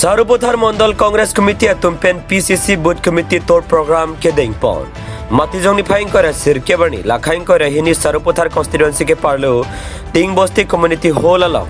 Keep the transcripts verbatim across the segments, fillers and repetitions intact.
Sarupathar Mondol Congress Committee atum pen P C C Booth Committee tour program kedengpon. Matijong niphai ingkoi ra sirkep arni, lakha ingkoi ra hini Sarupathar constituency keparlo Tingbosti Community Hall along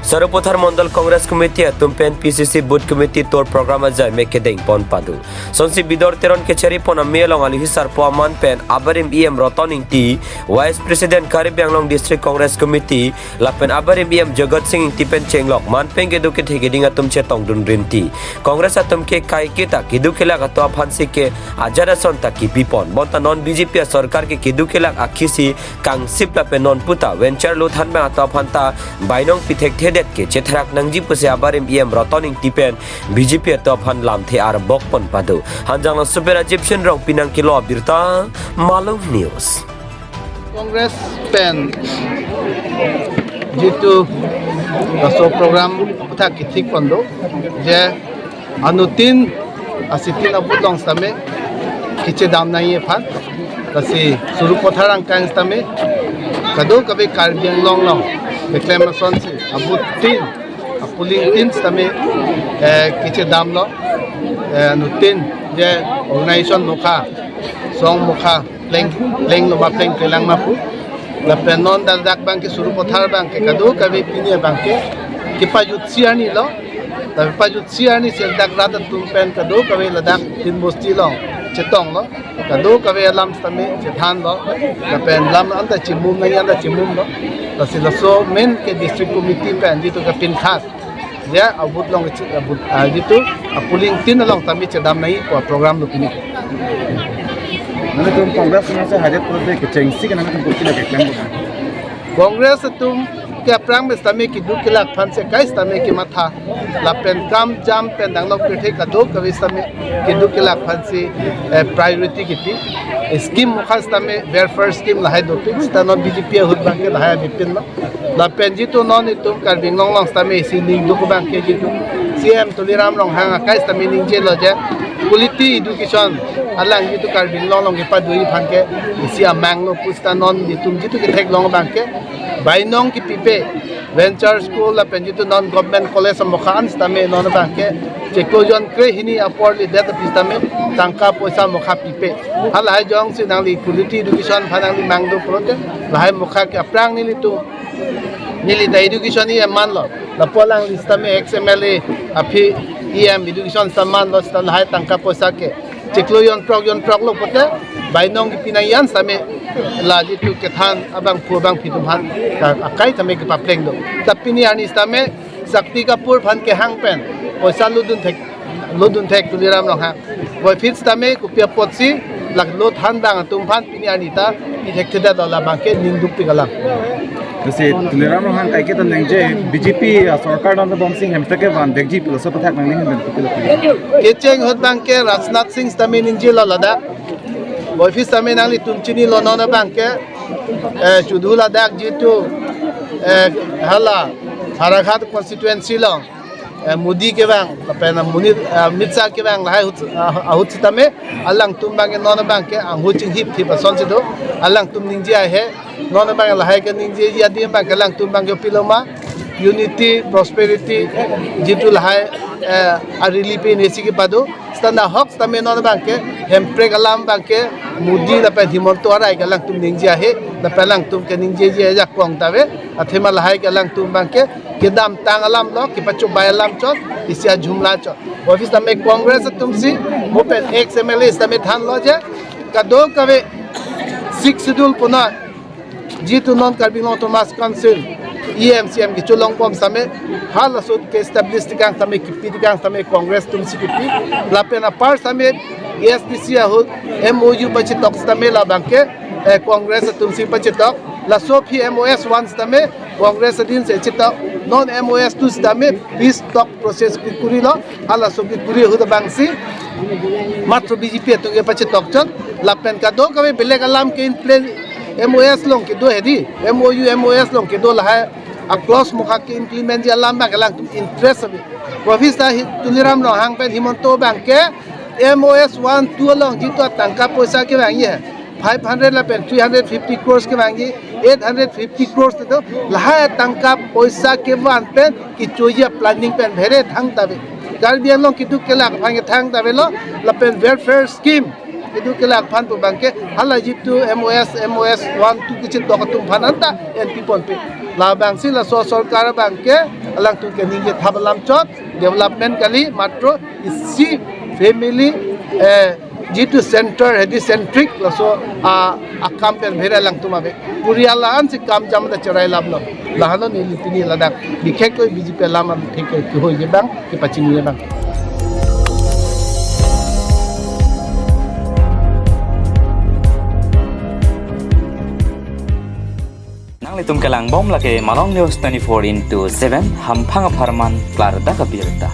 Sarupathar Mondol Congress Committee atum pen P C C Booth Committee tour program ajai me kedengpon pado. Sonsi Bidor Teron kecharipon ame along alohi sarpo aman pen abarim E M Roton Ingti, Vice President Karbi Anglong District Congress Committee, lapen abarim E M Jagat Sing Ingti pen chenglok man pen kedo kethe keding atum chetongdun rinti. Congress atum ke kaike ta kedo kelak atum aphansi ke ajat ason ta kipipon. Bonta non B J P asorkar ke kedo kelak akhisi kangsip lapen non puta venture lo thanbang atum aphan ta bainong pithekthe det ke chetherak nangji pusi abarim E M Roton Ingti pen B J P atum aphan lamthe arbokpon pado. Hanjanglangso pen Rajiv Shin Rongpi nangkelo abirta, Malung News. Congress pen jitu laso program aphuthak kethikpon do je anuttin asitin a-booth along sitame kechedam nangji aphan, lasi Sarupathar angkang sitame kadokave Karbi Anglong along keklem asonsi a-booth tin, a-polling tin sitame, eh, kechedamlo, eh, anuttin je organization mokha, song mokha, pleng, plenglo ma plengklelang ma pu. Lapen non dak dak abang ke Sarupathar abang ke kadokave pini abang ke kepajutsi arni lo. Tapi pajutsi arni sir dak rat atum pen kadokave ladak Tingbosti along chetonglo. Kadokave alam sitame chethanlo. Lapen lam anta chimum nangji anta chimumlo. Lasi laso main ke district committee pen jitu kapinkhat ya a-booth along che-, a-booth, ah, jitu a-polling tin along sitame chedam nangji pu program lo pini. Nanglitum Congress nang se hajet pro de kechengsi ke nanglitum kursi la keklem bo. Congress atum ke aphrang me sitame kedo kelak aphansi kai sitame kematha. Lapen kam jam pen danglok kethe kadokave sitame kedo kelak aphansi, eh, priority kipi. Scheme mokha sitame welfare scheme lahai dopik, sita non B J P ahut abang ke lahai abipinlo. Lapen jitu non itum Karbi Anglong along sitame isi ningduk abang ke jitu C M Tuliram Ronghang akai sitame ningjelo je quality education alang jitu Karbi Anglong along kepado aphan ke isi amanglo pu, sita non itum jitu ketheklong abang ke bainong kipipe, venture school lapen jitu non government college amokha an sitame non abang ke chiklo jon kre hini apor lidet api sitame tangka poisa mokha pipe. Halahai jongsi nangli quality education aphan nangli mangdo pulote lahai mokha ke aphrang nelitum, neli ta education E M manlo. Lapu alangli sitame ex M L A aphi E M education sita manlo, sita lahai tangka poisa ke chiklo jon throk jon throk lo pote bainong kipi nangji an sitame la jitu kethan abangphu abangphi atum aphan ta akai sitame kepapleng do. Ta pini arni sitame Shakti Kapoor aphan kehang pen poisa lodun thek, lodun thek Tuliram Ronghang. Voiphit sitame kopi apotsi lak lo thanbang atum aphan pini arni ta pithekthe detlo, labang ke ningdukpik alam. Lasi Tuliram Ronghang kaike ta ningje B J P, ah, sorkar nang bomsi Hemprek kevan vekji pu laso aputhak nangning pen kopi lo. Kecheng ahut abang ke Rajnath Singh sitame ningjelo ladak. Voiphit sitame nanglitum chinilo non abang ke, eh, chudhu ladak jitu, eh, hala Howraghat constituency along, eh, Modi kevang, lapen Muni, eh, Amit Shah kevang lahai ahut, ah, ahut sitame alangtum abang ke non abang ke anghu chinghip thip asonsi do. Alangtum ningje ahe, non abang lahai ke ningjeji adim abang ke alangtum abang ke pilo ma, unity, prosperity, jitu lahai, eh, arili pen isi kepado. Sita nahok sitame non abang ke Hemprek alam abang ke Modi lapen Himanta arai ke alangtum ningje ahe, lapen alangtum ke ningjeji ajakong ta ave. Athema lahai ke alangtum abang ke kedamtang alam lo, kepachobei alam chot, isi ajumla chot. Voiphit sitame Congress atumsi, mo pen ex M L A sitame thanlo je kadokave Sixth Schedule puna jitu non Karbi Anglong Autonomous Council E M C M kecholongbom sitame halaso ke establish tekang sitame, kipi tekang sitame Congress atumsi kipi. Lapen apar sitame A S D C ahut M O U pachetok sitame labang ke, eh, Congress atumsi pachetok. Laso aphi M O S one sitame Congress adinsi chetok. Non M O S two sitame peace talk process kekurilo. Halaso kekuri ahut abangsi matro B J P atum ke pachetok chot. Lapen kadokave belek alam ke in place M O S along kedo hedi, M O U, M O S along kedo lahai a-clause mokha ke-implement ji alam abang ke alangtum interest ave. Voiphit sita hi Tuliram Ronghang pen Himanta abang ke M O S one two along jitu atangka poisa kevangji he, five hundred lapen three hundred fifty crores kevangji, eight hundred fifty crores te do, lahai atangka poisa kevan pen kechoji a-planning pen bhere thangta ave. Karbi Anglong keduk kelak aphan kethang ta avelo, lapen welfare scheme keduk kelak aphan pu abangke hala jitu M O S, M O S one, two kechedok atum aphan anta enpi ponpe. Labangsi laso sorkar abangke alangtum keningje thap alam chot, development kali, matro isi family, eh, jitu center, hedi centric laso, ah, akam pen bhere alangtum ave. Purial la-an si kam jam ta cherai laplo. Lahelo neli pini ladak bikhektoi B J P alam abikhektoi kehoiji abang, kepachiniji abang. Nanglitum kelangbom lake Malong News twenty-four into seven, hamphang apharman klardak abirta.